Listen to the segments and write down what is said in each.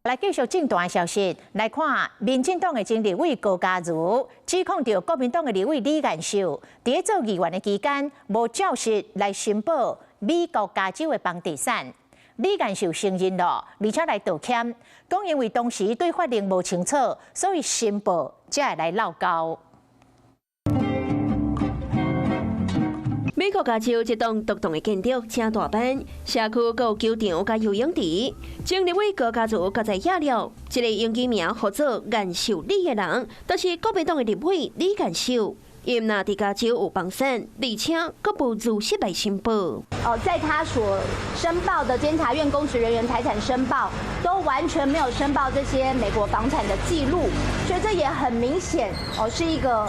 來繼續政壇消息，來看民進黨的前立委高嘉瑜指控著國民黨的立委李彥秀，佇咧做議員的期間，無照實來申報美國加州的房地產。李彥秀承認咯，而且來道歉，講因為當時對法令無清楚，所以申報才會來漏勾。美國加州這棟獨棟的建築誠大班，社區閣有球場佮游泳池。前立委高嘉瑜交代了，這个英語名號做顏秀李的人，就是國民黨的立委李彥秀。伊毋但佇加州有房產，而且閣無如實來申報。哦，在他所申報的監察院公職人員財產申報，都完全沒有申報這些美國房產的記錄，所以這也很明顯，哦，是一個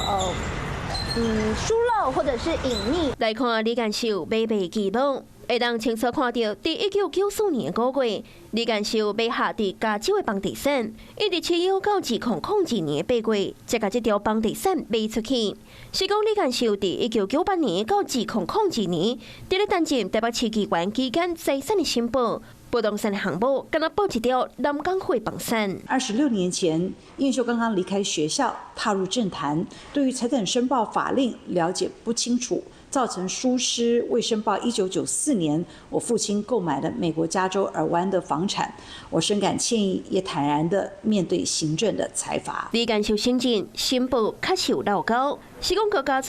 疏漏或者是隱匿。來看李彥秀買賣記錄，會當清楚看著，佇1994年5月，李彥秀買下佇加州的房地產，一直持有到2002年8月，才共這條房地產賣出去。是講李彥秀佇1998年到2002年，佇咧擔任台北市議員期間財產的申報，不動產項目，敢若報一條南港會房產。 26年前，彥秀剛剛離開學校，踏入政壇，對於財產申報法令了解不清楚，造成疏失未申報。1994年，我父親購買的美國加州爾灣的房產，我深感歉意，也坦然的面對行政的裁罰。李彥秀承認申報確實有漏勾，是講高嘉瑜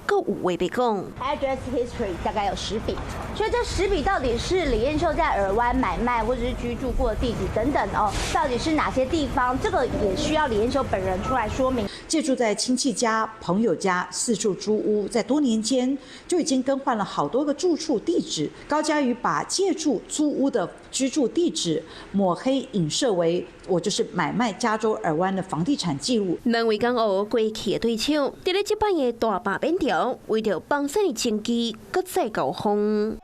閣有話欲講。 Address history 大概有十筆，所以這十筆到底是李彥秀在爾灣買賣或者是居住過的地址等等哦，到底是哪些地方？這個也需要李彥秀本人出來說明。借住在親戚家、朋友家，四處租屋，在多年間就已經更換了好多個住處地址。高嘉瑜把借住租屋的居住地址抹黑影射為我就是買賣加州爾灣的房地產記錄。兩位講學過去的對手，佇咧這擺的大罷免潮，為著房產的爭議，閣再交鋒。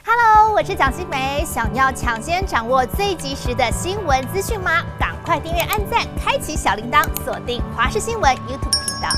Hello，我是蔣新梅，想要搶先掌握最及時的新聞資訊嗎？趕快訂閱、按讚、開啟小鈴鐺，鎖定華視新聞 YouTube 頻道。